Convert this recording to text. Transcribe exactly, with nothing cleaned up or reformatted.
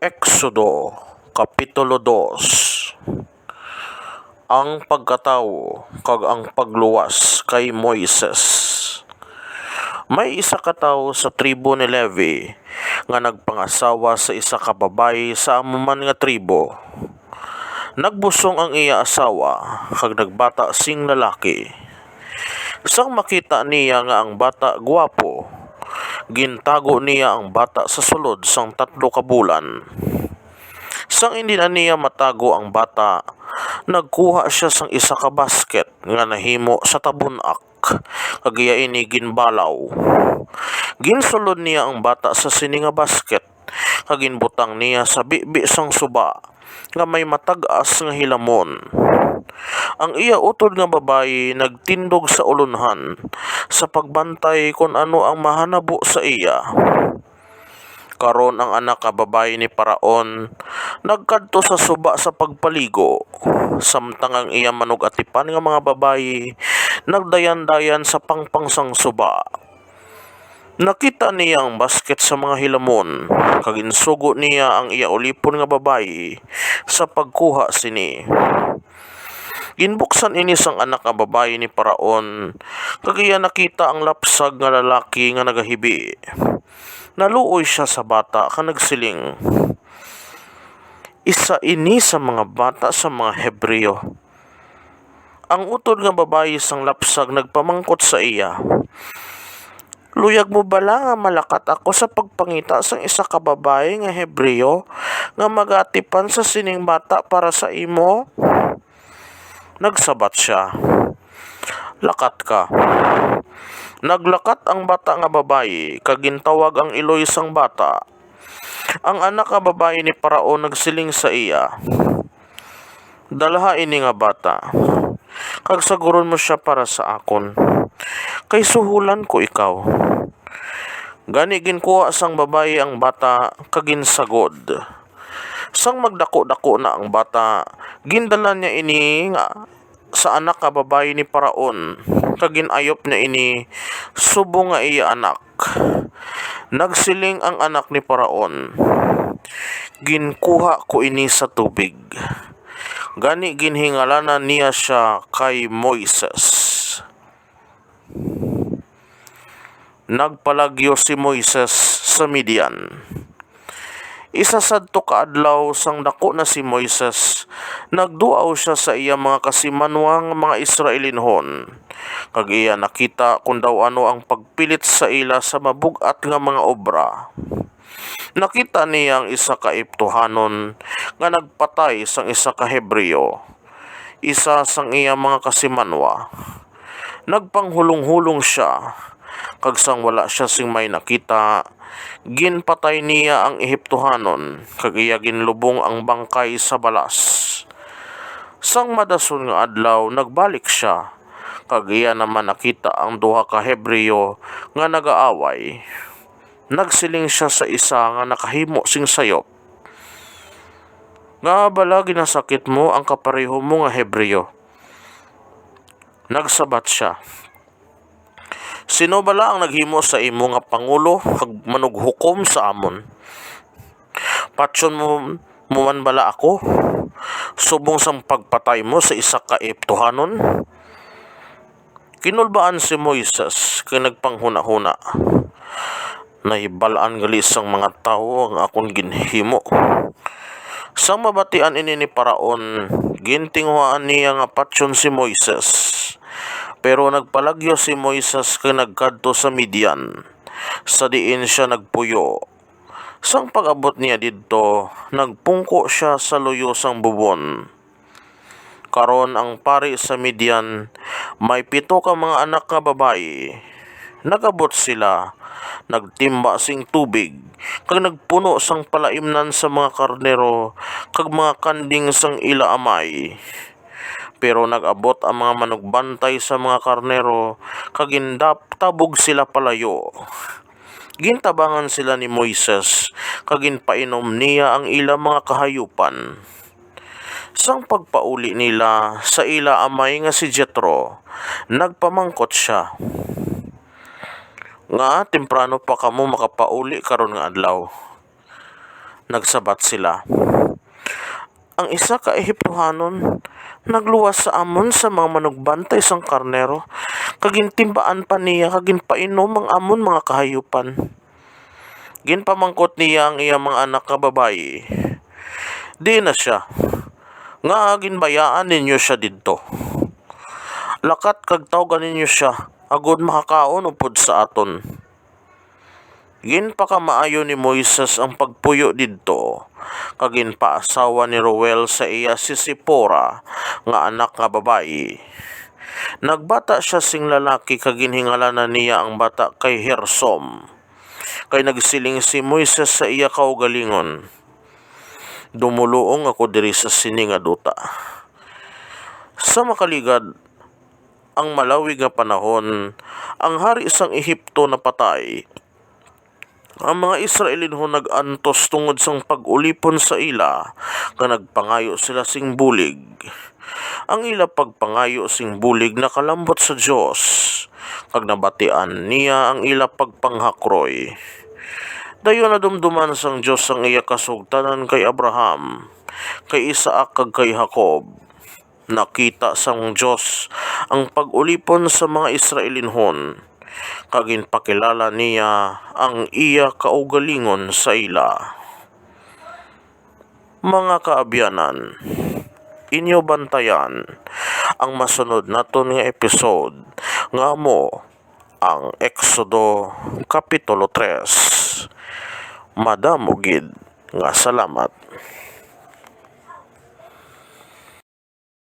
Exodo, Kapitulo dos. Ang pagkatawo kag ang pagluwas kay Moises. May isa ka tawo sa tribo ni Levi nga nagpangasawa sa isa ka babayi sa amo man nga tribo. Nagbusong ang iya asawa kag nagbata sing lalaki. Sang makita niya nga ang bata gwapo, gintago niya ang bata sa sulod sang tatlo ka bulan. Sang indi na niya matago ang bata, nagkuha sia sang isa ka basket nga nahimo sa tabun-ak, kag iya ini ginbalaw. Ginsulod niya ang bata sa sini nga basket, kag ginbutang niya sa bibi sang suba nga may matag-as nga hilamon. Ang iya utod nga babayi nagtindog sa ulonhan sa pagbantay kon ano ang mahanabo sa iya. Karon ang anak nga babayi ni Faraon nagkadto sa suba sa pagpaligo, samtang ang iya manug-atipan nga mga babayi nagdayandayan sa pangpang sang suba. Nakita niya ang basket sa mga hilamon, kag ginsugo niya ang iya ulipon nga babayi sa pagkuha sini. Ginbuksan ini sang anak nga babayi ni Faraon, kag iya nakita ang lapsag nga lalaki nga nagahibi. Naluoy sia sa bata kag nagsiling, "Isa ini sa mga bata sa mga Hebreo." Ang utod nga babayi sang lapsag nagpamangkot sa iya, "Luyag mo bala nga malakat ako sa pagpangita sang isa ka babayi nga Hebreo nga magatipan sa sining bata para sa imo?" Nagsabat sia, "Lakat ka." Naglakat ang bata nga babayi kag gintawag ang iloy sang bata. Ang anak nga babayi ni Faraon nagsiling sa iya, "Dalha ini nga bata, kag saguron mo sia para sa akon, kay suhulan ko ikaw." Gani ginkuha sang babayi ang bata kag ginsagod. Sang magdako-dako na ang bata, gindala niya ini nga sa anak nga babayi ni Faraon, kag gin-ayop niya ini subong nga iya anak. Nagsiling ang anak ni Faraon, "Ginkuha ko ini sa tubig." Gani ginhingalanan niya sia kay Moises. Nagpalagyo si Moises sa Midian. Isa sadto ka adlaw, sang dako na si Moises, nagduaw sia sa iya mga kasimanwa nga mga Israelinhon, kag iya nakita kon daw ano ang pagpilit sa ila sa mabug-at nga mga obra. Nakita niya ang isa ka Egiptohanon nga nagpatay sang isa ka Hebreo, isa sang iya mga kasimanwa. Nagpanghulonghulong sia, kag sang wala sia sing may nakita, ginpatay niya ang Egiptohanon, kag iya ginlubong ang bangkay sa balas. Sang madason nga adlaw, nagbalik sia, kag iya naman nakita ang duha ka Hebreo nga nagaaway. Nagsiling sia sa isa nga nakahimo sing sayop, "Ngaa bala ginasakit mo ang kapareho mo nga Hebreo?" Nagsabat sia, "Sino bala ang naghimo sa imo nga pangulo kag manughukom sa amon? Patyon mo, mo man bala ako, subong sang pagpatay mo sa isa ka Egiptohanon?" Kinulbaan si Moises kag nagpanghunahuna, "Nahibal-an gali sang mga tawo ang akon ginhimo." Sang mabatian ini ni Faraon, gintinguhaan niya nga patyon si Moises. Pero nagpalagyo si Moises kag nagkadto sa Midian, sa diin sia nagpuyo. Sang pag-abot niya didto, nagpungko sia sa luyo sang bubon. Karon ang pari sa Midian may pito ka mga anak nga babayi. Nag-abot sila, nagtimba sing tubig, kag nagpuno sang palaimnan sa mga karnero kag mga kanding sang ila amay. Pero nag-abot ang mga manugbantay sa mga karnero, kag gindatabog sila palayo. Gintabangan sila ni Moises, kag ginpainom niya ang ila mga kahayupan. Sang pagpauli nila sa ila amay nga si Jetro, nagpamangkot sia, "Ngaa temprano pa kamo makapauli karon nga adlaw?" Nagsabat sila, "Ang isa ka Ehiptohanon nagluwas sa amon sa mga manugbantay sang karnero, kag gintimbaan pa niya kag ginpainom ang amon mga kahayupan." Ginpamangkot niya ang iya mga anak nga babayi, "Diin na sia? Ngaa ginbayaan ninyo sia didto? Lakat kag tawga ninyo sia, agod makakaon upod sa aton." Ginpakamaayo ni Moises ang pagpuyo didto, kag ginpaasawa ni Reuel sa iya si Zipora nga anak nga babayi. Nagbata sia sing lalaki, kag ginhingalanan niya ang bata kay Gersom. Kay nagsiling si Moises sa iya kaugalingon, "Dumoluong ako diri sa sini nga duta." Sa makaligad, ang malawig nga panahon, ang hari sang Ehipto napatay. Ang mga Israelinhon nag-antos tungod sang pag-ulipon sa ila, kag nagpangayo sila sing bulig. Ang ila pagpangayo sing bulig nakalambot sa Dios, kag nabatian niya ang ila pagpanghakroy. Dayon nadumduman sang Dios ang iya kasugtanan kay Abraham, kay Isaac, kag kay Jacob. Nakita sang Dios ang pag-ulipon sa mga Israelinhon, kag ginpakilala niya ang iya kaugalingon sa ila. Mga kaabyanan, inyo bantayan ang masunod naton nga episode, nga amo ang Exodo Kapitulo tres. Madamo gid nga salamat.